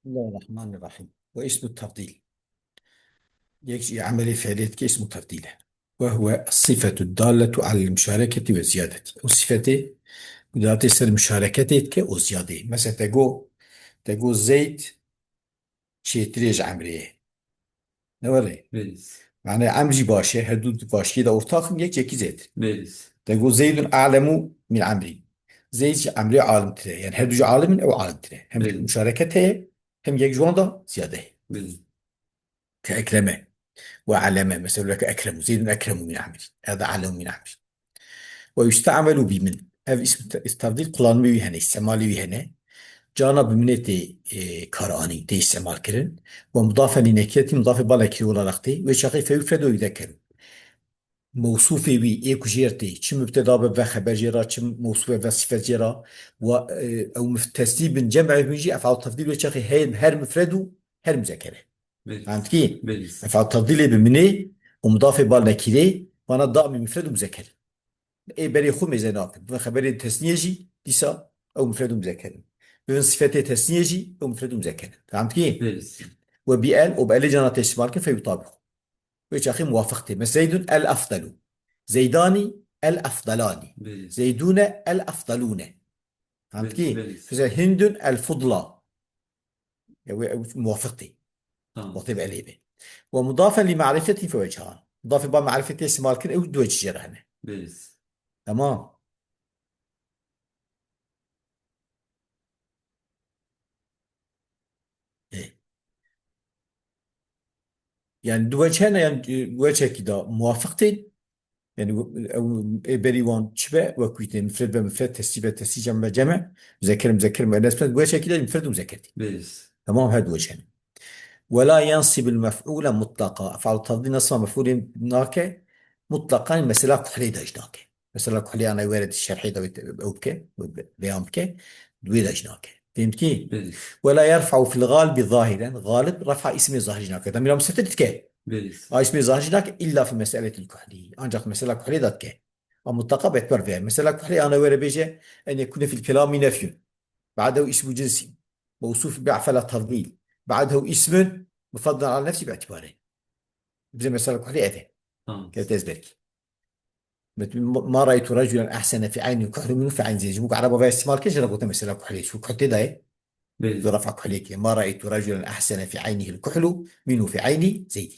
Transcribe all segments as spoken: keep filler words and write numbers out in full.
Bismillahirrahmanirrahim. Ve ismu tefdîl. Yek jî emelê fiilê dike ismu tefdîl e. Ve huve sifetu dalletu alel muşareketi ve ziyadeti. O sifetê ku datê ser muşareketê dike û ziyadê. Mesela te go, te go Zeyd çêtirê ji Emrê ye. Ne were? Belê. Yani Emr jî baş e, her du başiyê de ortax in, yek yekî zêdir. Belê. Te go Zeydun a'lemu min Emrî. Zeyd ji Emrê alimtir e. Yani her du jî alim in, ew alimtir e. Hem Belê. muşareket heye, hem yek ji wan da ziyade heye. Belê. Ke ekreme. Ve aleme. Mesela ke ekremu. Zeydun ekremu min Emrî. Ya da alemu min Emrî. Ve yusta'melu bi min. Ev îsm te-, tevdîl kullanimê wî hene, îstemalê wî hene. Cana bi minê tê, e, kar anîn, tê îstemal kirin. Ve mudafen lî nekiretî, mudafê ba nekirî olarak tê. Wê çaxê feyufredu ve yudekeru. Mewsûfê wî ê ku jêr tê, çi mubteda be ve xeber jê re, çi mewsûf be ve sifet jê re. Ve, e, ew mif-, tesnî bin, cem'ê hûn jî ef'al tevdîl wê çaxê heyên her mufred û her muzeker e. Belê. Fehmtikî? Belê. Efal tefdîlê bi minê û mudafê bal nekîrê, vana damî mufred û muzeker. Ê berê xwe mêze nakin. Bi xeberê tesniyê jî dîsa ew mufred û muzeker in. Bi sifetê tesniyê jî ew mufred û muzeker in. Fehmtikî? Belê. Ve bi el, û bi elê cana tê îstimal kin, feyutabîq. Wê çaxê muwafiq tê. Mes Zeydun el efdelu. Zeydanî el efdelanî. Belê. Zeydune el efdelûne. Fehmtikî? Belê, belê. Mesela Hindun el fudla. Ew, ew muwafiq tê. Tamam. Wextê bi elê be. Ve mudafen lî marifetî fe weçhan. Mudafê ba marifetê îstimal kirin, ew du weçî jê re hene. Belê. Tamam. Ê. Yani du weç hene, yani, e, weçekî da muwafiq tên. Yani, ew, ê berî wan çi be, wekî tên, mufred be mufred, tesnî be tesnî, cem be cem, muzekker muzekker, muennes muennes, weçekî da mufred û muzekker tên. Belê. Tamam, her du weç hene. Ve la yensibul mef'ule mutlaka. Ef'al tafdîl nasba mef'ulê nake, mutlaka mesela kuhlê da jî nake. Mesela kuhlê ana were di şerhê de ew bike, beyan bike, duê de jî nake. Fehmtikî? Belê. Ve la yerfa'u fil galibi zahiren. Galib ref'a ismê zahir jî nake. Damîra mustetir dike. Belê. A ismê zahir jî nake illa fi meseletil kuhli. Ancak mesela kuhlê de dike. A mutlaka betber ve. Mesela kuhlê ana were bêje en yekune fil kelami nefyun. Ba'dehu ismu cinsi. Mewsuf bi afela tafdil. Ba'dehu ismun mufaddal ala nefsi bi itibare. Bize mesela kuhlê ev e. Tamam. Kevt ezberkî. Met-, ma, ma ra'aytu raculen ahsene fi aynihi kuhlu minhu fi ayni Zeyd. Ji bo ku Ereba vê îstimal kir, jê re gote mesela kuhlê. Çi kuhl tê de ye? Belê. Bi refa kuhlê kir. Ma ra'aytu raculen ahsene fi aynihi kuhlu minhu fi ayni Zeyd.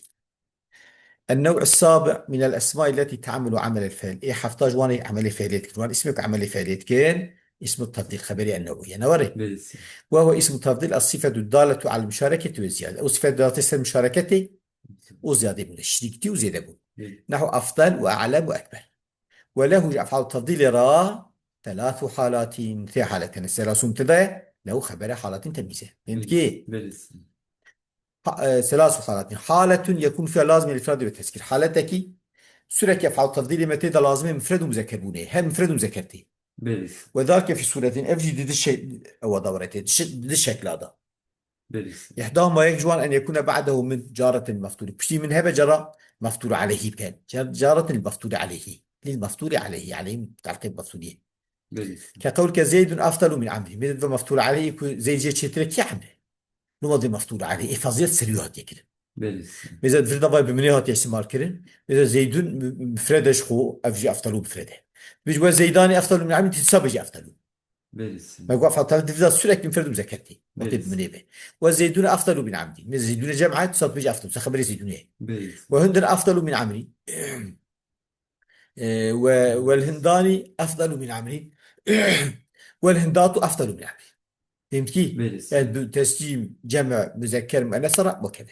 النوع السابع من الأسماء التي تعمل عمل الفعل. Ê hefta ji wan ê emelê fiilê dikin. Wan ismê ku emelê fiilê dikin, ismu tefdîl, xeberê en-new'î ye. Ne were? Belê. Ve huve ismu tefdîl es-sifetu daletu alel muşareketi ve ziyade. Ew sifet daletê ser muşareketê û ziyadebûn, şirîktî û zêdebûn. Belê. Nehu efdal ve a'lem ve ekber. Ve lehu ji ef'al tefdîlê re thelâthu halatin, sê halet hene. Selasu mubteda ye, lehu xebere halatin temyîz e. Fehmtikî? Belê. Ha, e, selasu halatin. Haletun yekûnu fiha lazim lil ifradi ve tezkîr. Haletekî, sürekli ef'al tefdîlê me tê de lazim e mufred û muzeker bûnê. Hem mufred û muzeker tê. Belê. Ve zalike fî sûretin, ev jî di di şey, ewa da were tê, di şe-, di şekla da. Belê. Îhdahuma, yek ji wan, en yekûne ba'dehu min caretin meftûlî. Piştî min hebe cara meftûl aleyhî bike. Car-, caretin meftûl aleyhî. Lil meftûlî aleyhî. Aleyhî telqîb meftûlî. Belê. Ke qewlke Zeydun efdalu min Emrî. Mêze ve meftûl aleyhî ku Zeyd jê çêtir e kî Emrî? Loma dê meftûl aleyhî. Ê faziyet serî hatiye kirin. Belê. Mêze di vir de vay bi minê hatiye îstimal kirin. Mêze Zeydun mü-, mufred e ji xwe, ev jî efdalu mufred e. Bi ji we Zeydanî efdalu min Emrî, tî dîsa bêjî efdalu. Belê. Me got, ef'al tafdîl divda sürekli mufred û muzekker tê. Wextê bi minê be. Ve Zeydûne efdalu min Emrî. Me Zeydûne cem e, tu sat bêjî efdalu. Sen xeberê Zeydûne ye. Belê. Ve Hindun efdalu min Emrî. E, ve, vel Hindani efdalu min Emrî. Vel Hindatu efdalu min Emrî. Fehmtikî? Belê. Yani bi tescîl, cem, muzekker, muennes re wekeve.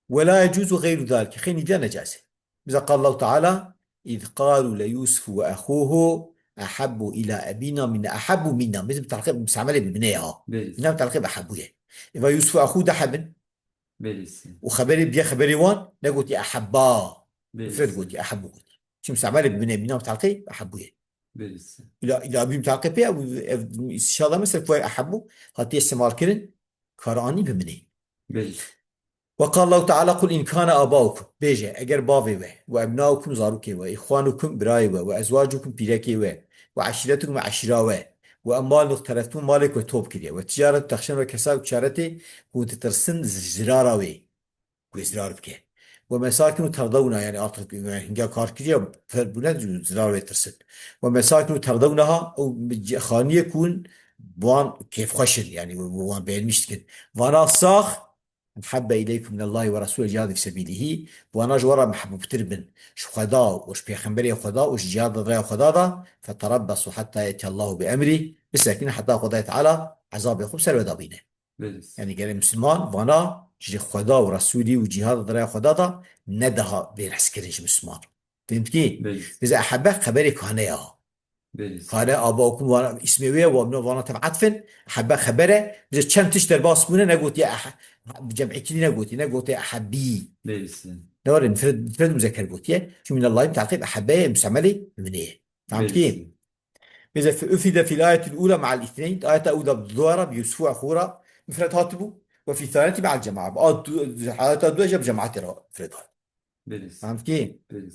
Ve la yecuzu gayru zalike. Xeynî diya necase. Bize qal Allahu Teala, "İz qalu le Yusuf ve ahuhu ahabbu ila abina minna." Ahabbu minna. Bizim telqîb, mustamelê bi binê ha. Belê. Minna telqîb ahabbu ye. Eva Yusuf ve ahu de hebin. Belê. Û xeberê biye xeberê wan, ne gotî ahabba. Belê. Mufred gotî, ahabbu gotî. Çim mustamelê bi binê minna telqîb ahabbu ye. Belê. Ila, ila bîm telqîb ya, ev, inşallah mesela, bu ahabbu hatiye îstimal kirin, kar anî bi minê. Belê. Ve qal Allahu Teala, "Kul in kana abaukum." Bêje, eger bavê we, ve ebnaukum, zarokê we, îxwanukum, birayê we, ve ezwacukum, pîrekê we, ve eşîretukum, ve eşîra we, وأموال اقترفتموها, malê ku top kiriye. وتجارة تخشون كسادها, û ticaretê ku ditirsin ji zirara wê, ku zirar bike. ومساكن ترضونها, yani artık, yani hinga kar kiriye, fer bûne zirar wê tirsin. ومساكن ترضونها, û xaniyê ku wan kêfxweş in, yani wan beğenmiş dikin. Vana sax, أحب إليكم من الله ورسوله وجهاد في سبيله, bi wana ji we re mehbûbtir bin ji Xweda û ji Pêxemberê Xweda û ji cihada di rêya Xweda de, فتربصوا حتى يأتي الله بأمره, bisekinin heta Xwedayê Teala ezabê xwe bi ser we de bîne. Belê. Yani gerê Misliman vana ji Xweda û Resûlî û cihada di rêya Xweda de nediha bê rehskirin ji Misliman. Fêm dikî? Belê. Bize ehebe xeberê kane ya. Belê. Kane aba okum vana, îsmê wê ye, wa min vana tev etfin, ehebe xebere, bize çend tişt derbas bûne, negotiye ehe-, bi cem'î kî negotiye, negotiye ehebî. Belê. Ne were, mufred, mufred muzekker gotiye. Çünkü minallahî teqîb ehebe ye, mustemelê minê ye. Fehmtî? Belê. Bize fe ufide fil ayetil ula ma'al ithneyn. Ayeta ula bi du re, bi Yusuf û exû re mufred hatibû. Ve fî thaneti ma'al cema'a. A du, ayeta du jî bi cemaatê re mufred hat. Belê. Fehmtî? Belê.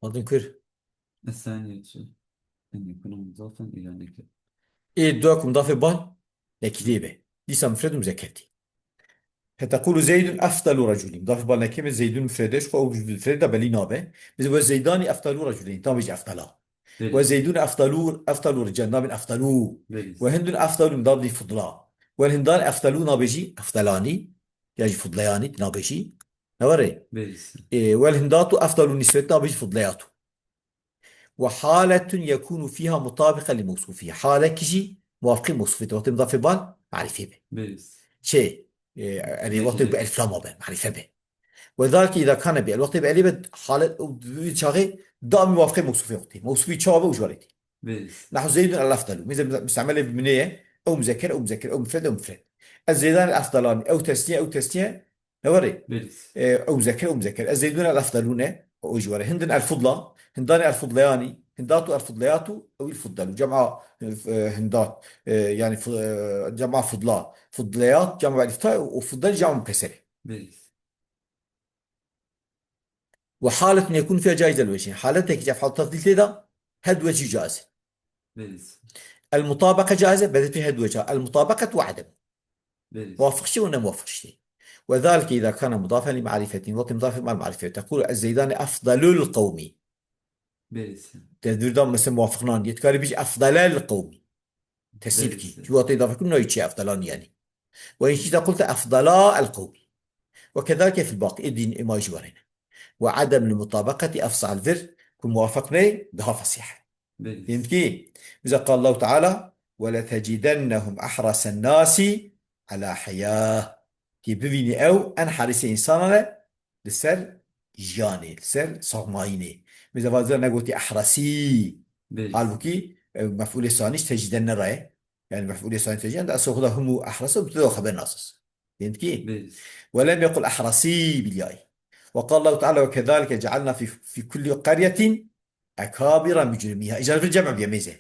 Hatin kur. الثانية أن يكون مضافا إلى نكرة. Ê dua ku mudafê bal nekirê be. Dîsa mufred û muzekker tê. Fetekulu Zeydun efdalu raculî. Mudafê bal nekirê be, Zeydun mufrede, ji xwe ew mufrede belî nabe. Biz we Zeydanî efdalu raculî. Tam bêjî efdala. Belê. We Zeydun efdalu, efdalu rical, nabên efdalu. Belê. We Hindun efdalu, nabî fudla. We Hindan efdalu nabêjî efdalanî. Ya jî fudlayanî nabêjî. Ne were? Belê. E, wel hindatu efdalu niswet nabêjî fudlayatu. Ve haletun yekunu fiha mutabiqen li mewsufihi. Halek jî muwafiqî mewsufê, wextê mudafê bal marîfê be. Belê. Çi? E, erê, wextê Belê. Bi elflama be, marîfe be. Ve zalike îza kane bi el, wextê bi elê be, halet, û di çaxê da muwafiqê mewsufê wextê. Mewsufî çawa be û ji werê tê. Belê. Nehu Zeydun el efdalu. Mêze mustemelê bi minê ye. Ew muzekker, ew muzekker, ew mufred, ew mufred. Ez Zeydan el efdalanî, ew tesniye, ew tesniye. Ne were? Belê. E, ew muzekker, ew muzekker. Ez Zeydun el efdalûne, o ji were. Hindin el fudla, hindani el fudleyanî, hindatu el fudleyatu, ew il fuddalu. Cema, e, hindat, e, yani fu-, e, cema fudla, fudleyat, cema elifta, o fuddal cema mukesere. Belê. Ve haletun yekun fiha caizel wechin. Haletek ki ef'al tefdil tê de, her du wecî caiz. Belê. El mutabaka caize, bedetî her du wecî. El mutabakat ve adem. Belê. Muwafiq şi ve ne muwafiq şi. Ve zalike îza kana mudafen li marifetin, wekî mudafê mal marife. Tekulu ez Zeydani efdalul qewmi. Belê. Te dûrdan mesela muwafiq nan. Yetkari bîj efdalel qewmi. Tesîb Belê. Ki. Ju wate îdafe kun nayî çi efdalan yani. Ve in şîta qulte efdala el qewmi. Ve kedalike fil baqî. Ê dîn ê ma jî warene. Ve adem li mutabaqetî efsal vir, ku muwafiq ney, daha fesîh. Belê. Fehmtî? Bize qal Allahu Teala, "Ve letecidennehum ehrasen nasi ala heyah." Ki bivînî ew en herîsê însanan e li ser jiyanê, li ser saxmayînê. Bize vaze negotî ehrasî. Belê. Halbukî, e, mef'ulê sanî ji tecidenne re ye. Yani mef'ulê sanî tecî, enda esê xwe da hemû ehrasa bi te de xeber nas. Fehmtî? Belê. Ve lem yequl ehrasî bil yayî. Ve qala Allahu Teala, "Ve kezalike cealna fî, fî kulli qeryetin ekabira mucrimîha." Îcar vir cem biye mêze.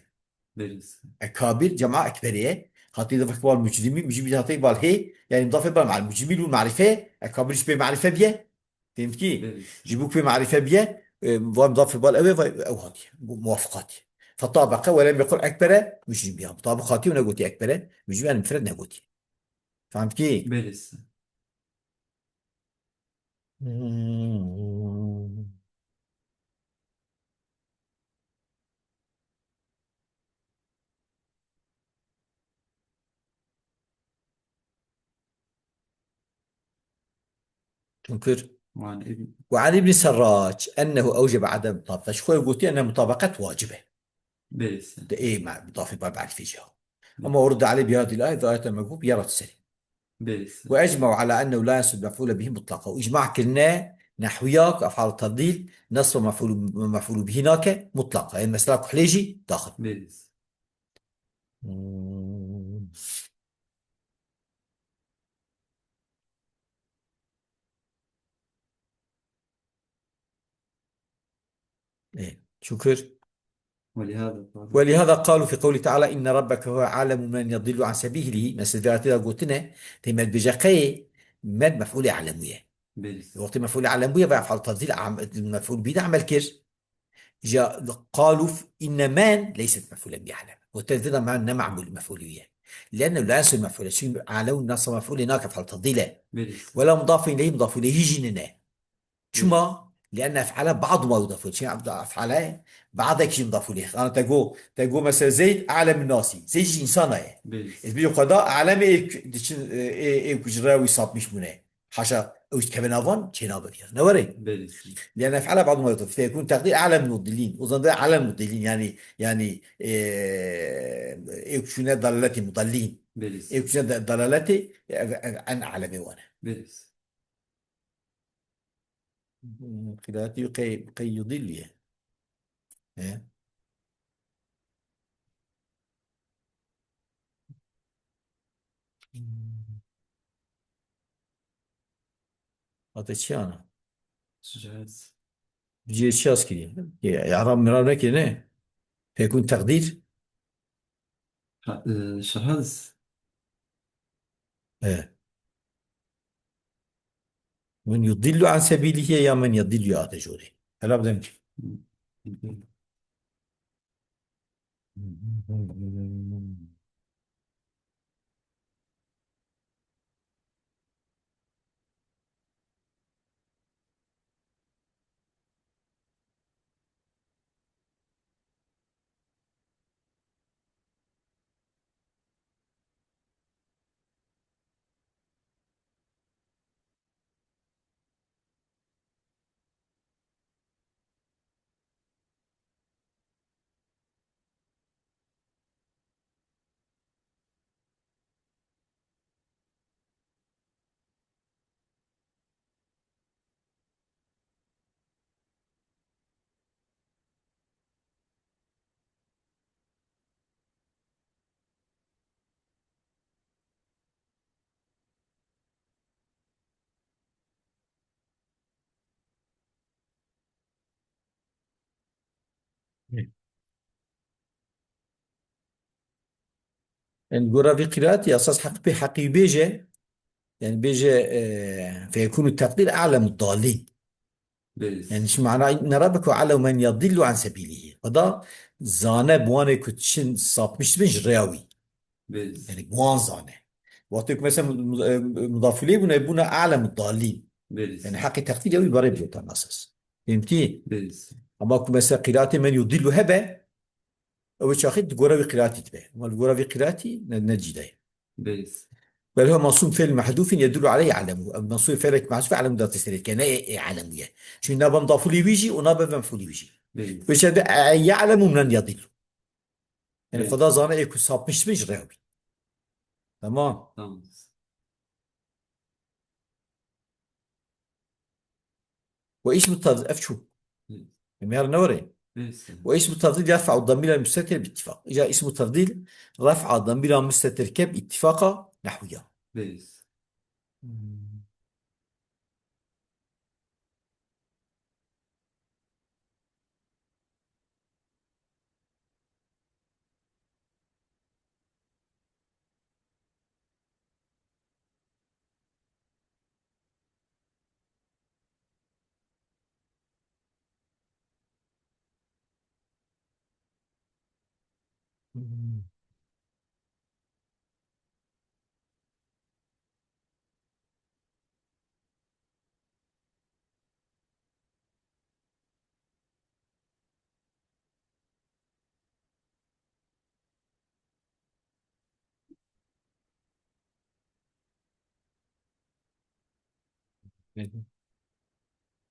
Belê. Ekabir, cema ekberê ye. Hatî de vekbal mucrimî, mucrimî hatî bal hê. Yani mudafê bal mal mucrimî lu marife, ekabir ji pê marife biye. Fehmtî? Belê. Ji bo ku wê marîfe biye, e, va mudafê bal ew ê, va ew hatiye. Bu muwafiq hatiye. Fetabeqe ve lem yequl ekbere, mucrimî. Mutabiq hatiye û negotî ekbere, mucrimî, yani mufred negotî. Fehmtî? Belê. Hmm. Tunkur. Wan ibn. Ve an Ibn Serrac ennehu ewcebe adem mutabaqet. Ji xwe gotiye ne mutabaqet wacib e. Belê. De ê me mudafê bar marîfê jî. Ama orada alê bihadî ayet, ayeta mevhûb ya rat serî. Belê. Ve ecme'u ala ennehu la yensub mef'ule bihi mutlaqa. Û icma kirine nehwiya ku ef'al tefdîl nesba mef'ûl, mef'ûl bihi nake mutlaqa. Yani mesela kuhlê jî daxil. Belê. Hmm. Ê, şükür. ولهذا قالوا. ولهذا قالوا في قوله تعالى: إن ربك هو أعلم من يضل عن سبيله. Mesela, vê ayetê de gotine, tê me dibêje qey, men mef'ulê alem bûye. Belê. Wextê mef'ulê alem bûye, ve ef'al tefdîl am-, mef'ul bî de emel kir. Ja, قالوا إن من ليست مفعولا به علم. Gote vê de men ne mamul mef'ulî ye. لأنه لا ينصب مفعولا. Çünkü alem nasb mef'ulî nake, ef'al tefdîl e. Belê. ولا مضاف إليه، مضاف إليه jî nîne. Çima? لأن أفعل بعض ما يضاف إليه. Çünkü ef'ale ba'dek jî mudaf ileyh. Yani te go, te go mesela Zeyd أعلم الناس. Zeyd jî insana ye. Belê. Ez bî xwe da alem ê, diçin, e, ê, ê ku ji rewî sapmiş bûne. Haşa, ew ji kevin avan çênabe diya. Ne were? Belê. لأن أفعل بعض ما يضاف. فيكون تقدير أعلم المضلين. O zaman da أعلم المضلين. Yani, yani, e, ê ku çûne dalaletê mudallîn. Belê. Ê ku çûne da-, dalaletê, e, e, en alemê wane. Belê. Qîratî qey, qey yudîlî ye. He? Hate çi ana? Şahid. Cihê çi yaz kiriye? Ye, Arab mirav nekiriye, ne? Fekun teqdîr? Ha, e, şahid. E. Men yudillu an sebilihi ya men yudillu ate jore. Hela bidem ki. Em gora vî qîratî esas heq pê heqî bêje, yani bêje, e, feyekûnû teqdîr a'lemu dalîn. Belê. Yani şu mana inne rabbeke a'lemu men yadillu an sebilihi. Xweda zane bi wanê ku çin sapmiş bin ji rêya wî. Belê. Yani bi wan zane. Wextê ku mesela mu-, mu-, e, mudafilê bûne, bûne a'lemu dalîn. Belê. Yani heqî teqdîr ya wî berê bû tam esas. Fehmtî? Belê. Ama ku mesela qîratê men yudillu hebe, ew çaxî di gora vî qîratî dibe. Ama li gora vî qîratî ne, ne cîde ye. Belê. Bel huve mansûb fi'l mehdûfin yedullu aleyhi a'lemu. Ew mansûb fi'lek mehdûf a'lemu da tesîr dike. Ne ê, ê a'lemu ye. Çünkü nabe mudafûlî wî jî û nabe mefûlî wî jî. Belê. Wê çaxê de, e, ya'lemu men yadillu. Yani Belê. Xweda zane ê ku sapmiş bin ji rêya wî. Tamam. Tamam. Ve ismu tafdil, ev çû. Hı. Em yar ne were? Neyse. Ve ismu tafdil yerfa'u damîra müstetir bi ittifak. Îca ismu tafdil ref'a damîra müstetir ke bi ittifaka nehwiya. Neyse. Hmm.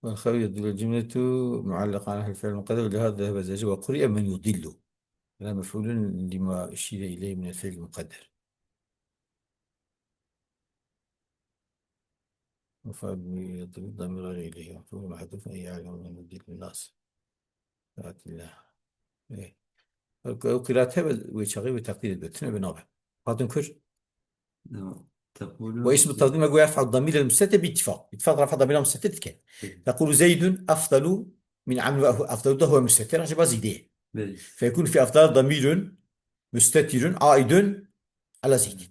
والخبر يدل الجملة معلقة على الفعل المقدر، ولهذا ذهب الزجاج وقرئ من يضل. هذا مفعول لما أشير إليه من الفعل المقدر. وفعل يضل ضمير إليه، وفعل محذوف أي يعلم من يضل الناس. آيات الله. إيه. Ew qîrat hebe wê çaxê wê teqdîr dibe. Tune be nabe. Hatin kur. نعم. تقول واسم التفضيل ما يرفع الضمير المستتر باتفاق. اتفاق رفع ضمير مستتر dike. Evet. تقول زيد أفضل من عمرو، أفضل ده هو مستتر، عشان بس زيد. Evet. فيكون في أفضل ضمير مستتر عائد على زيد.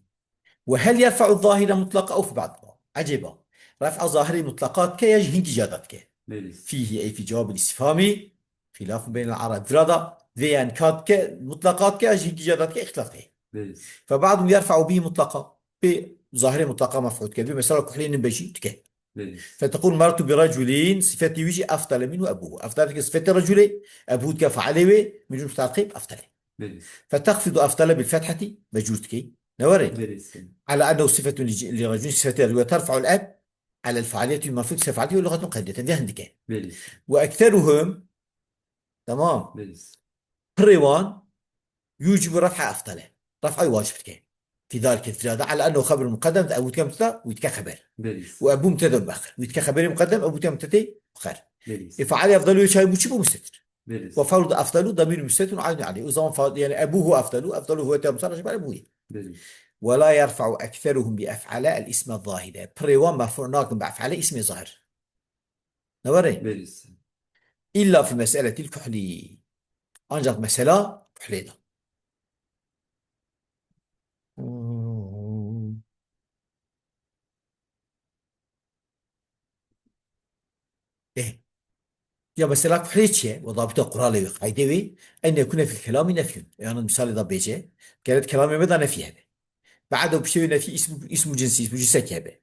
وهل يرفع الظاهر مطلقا أو في بعض؟ عجيبة. رفع ظاهري مطلقا dike ya jî hingî ca de dike. Evet. فيه أي في جواب الاستفهام خلاف بين العرب. Vira da vê yani ka dike, mutlaka dike ya jî hingî ca de dike, îxtilaf heye. Evet. فبعضهم يرفع به مطلقا. Bi zahirê mutlaka merfû dike. Bi mesela Kuhlî nin be jî dike. Evet. فتقول مررت برجل, sifetê wî jî أفضل منه أبوه. أفضل dike sifetê reculê, أبوه dike feilê wê, min cûm mutaqib أفضل. Evet. فتخفض أفضل بالفتحة, mecrûr dikey. Ne were? Evet. على أنه صفة لج-, لرجل, sifetê reculê, وترفع الأب على الفاعلية المرفوعة, sifetê feilê wê lughatun qediyeten. Vê hindike. Evet. وأكثرهم, tamam. Evet. Pirê wan يوجب رفع أفضل. Ref'a wê wacib dike. في ذلك الفعل على أنه خبر مقدم, ew dike mubteda, wî dike xeber. Evet. وأبوه مبتدأ مؤخر. Wî dike xeberê muqeddem, ew dike mubtedê muxer. Evet. E, feilê أفضل wê çay bû çi bû, mustetir. Evet. وفعل أفضل ضمير مستتر عائد عليه. O zaman fa-, yani أبوه أفضل, أفضل هو تام صار شبه أبوه. Evet. ولا يرفع أكثرهم بأفعل الاسم الظاهر. Pirê wan merfû nakin bi أفعل ismê zahir. Ne were? Belî. إلا في مسألة الكحل. Ancak mesela Kuhlê de. Hmm. Eh. Ya mesela Kuhlê çi ye? Ve dabita quralê wê, qaydê wê, أن يكون في الكلام نفي. Yani misalê da bêje, gerek kelamê me da nefî hebe. بعده piştê wê nefî ism, ismû cinsî, ismû cinsekî hebe.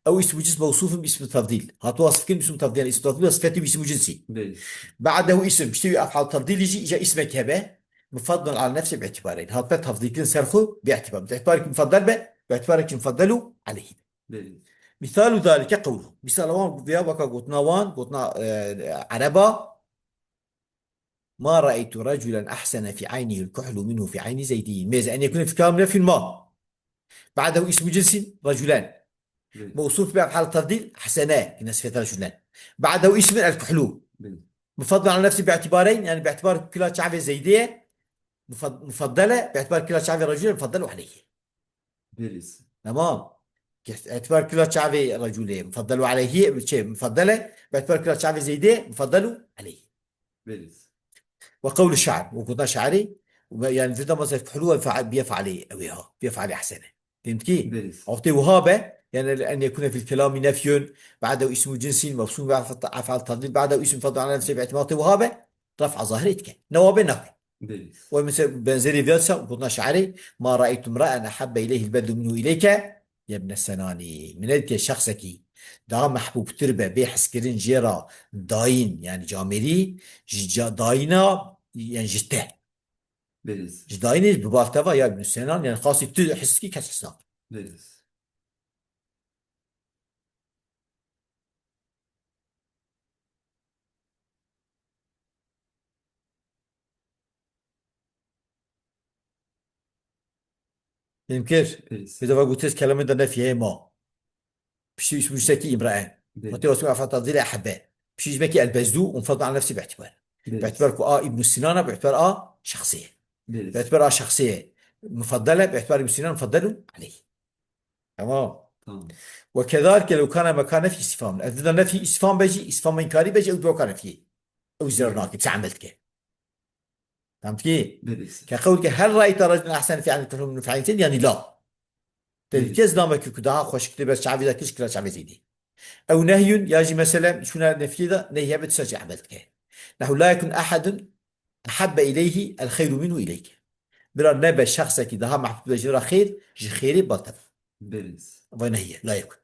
Ew ismû cins mewsûf in bi ismî tefdîl. Hat wasf kirin bi ismî tefdîl, yani ismî tefdîl ya sifetê wî ismû cinsî. Belî. بعده ism, piştê wî ef'al tefdîlî jî, îja ismekî hebe. مفضل على نفسه باعتبارين. Hat be tefdîl kirin ser xwe bi îtibar. Bi îtibarek mufaddel be, bi îtibarek mufaddelu aleyhî be. Belî. مثال ذلك قوله. Mîsala wan, vêya weka gotina wan, gotina, e, Ereba. ما رأيت رجلا أحسن في عينه الكحل منه في عين زيدي. Mêze, أن يكون في كلام نفي ما. بعده اسم جنس رجلان. Belî. موصوف بأفعال التفضيل أحسن, yine sifetê reculên. بعده اسم الكحل. Belî. مفضل على نفسه باعتبارين, yani bi îtibar kila çavê Zeydê ye. Mufad-, mufaddele, bi îtibar kila çavê reculê mufaddelu aleyhî. Belî. Tamam. Bi îtibar kila çavê reculê mufaddelu aleyhî, şey, mufaddele, bi îtibar kila çavê Zeydê mufaddelu aleyhî. Belî. وقول الشاعر, û gotina şairî, yani, dida masa kuhlu ve fa-, bi ef'alê ew ê ha, bi ef'alê ehsene. Fehmtî? Belî. Wextê wiha be, yani, أن يكون في الكلام نفي بعده اسم جنس موصوف بأفعال تفضيل بعده اسم مفضل على نفسه باعتبار, wextê wiha be, ref'a zahirê dike. Ne wa be nake. Belî. Û mesela benzerî vê sa gotina şairî, ما رأيت امرأ أحب إليه البذل منه إليك يا ابن سنان. Min nedîtiye şexsekî daha mehbûbtir be, bê hezkirin jê re dayîn, yani camêrî, ji ca-, dayîna, yani ji te. Belî. Ji dayînê bi bal te ve ya Îbn Sînan, yani xasî tu hez dikî kes hez nake. Belî. Fehmkir? Belî. Bi deva gotiş kelamê de nefî heye ma. Piştî ismû cinsekî îmraen. Belî. Wextê wasfê ef'al tefdîlê ehebbe. Piştî ismekî elbezdu û mufadde an nefsî bi îtibar. Belî. Bi îtibar ku a Îbn Sînan e, bi îtibar a şexsê ye. Belî. Bi îtibar a şexsê ye. Mufaddel e, bi îtibar Îbn Sînan mufaddelu aleyh. Tamam. Tamam. Ve kezalike lew kana mekan nefî istifham. Ez dida nefî istifham be jî, istifham înkarî be jî, ew bi weka nefî. Ew zêr nake, çi emel dike. Tamam ki? Belî. Ke qewl ke hel rayta racun ehsen fi anil kuhlum min fa'ilin, yani la. Te Belî. Kes namekî ku daha xweşiktir ber çavî de kişkira çavê Zeydî. Ew nehyun ya jî mesela şuna nefiyê de neyh hebe tişta jî emel dike. Nehu la yekun ahadun ahabbe ileyhi el xeyru minhu ileyke. Bira nebe şexsekî daha mehbûb be ji ra xêr, ji xêrê bal te be. Belî. Vay nehiye, la yekun.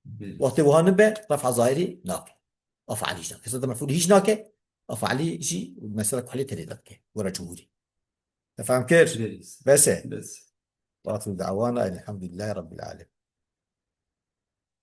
Belî. Wextê wiha nibe, ref'a zahirî nake. Ef'alî jî nake. Kesa de mef'ûlî hîç nake. Ef'alî jî mesela kuhlê tenê de dike. Wera cumhurî. Te fehm kir? Belî. Bes e? Bes. Wa axiru da'wana elhamdulillahî rabbil alemin.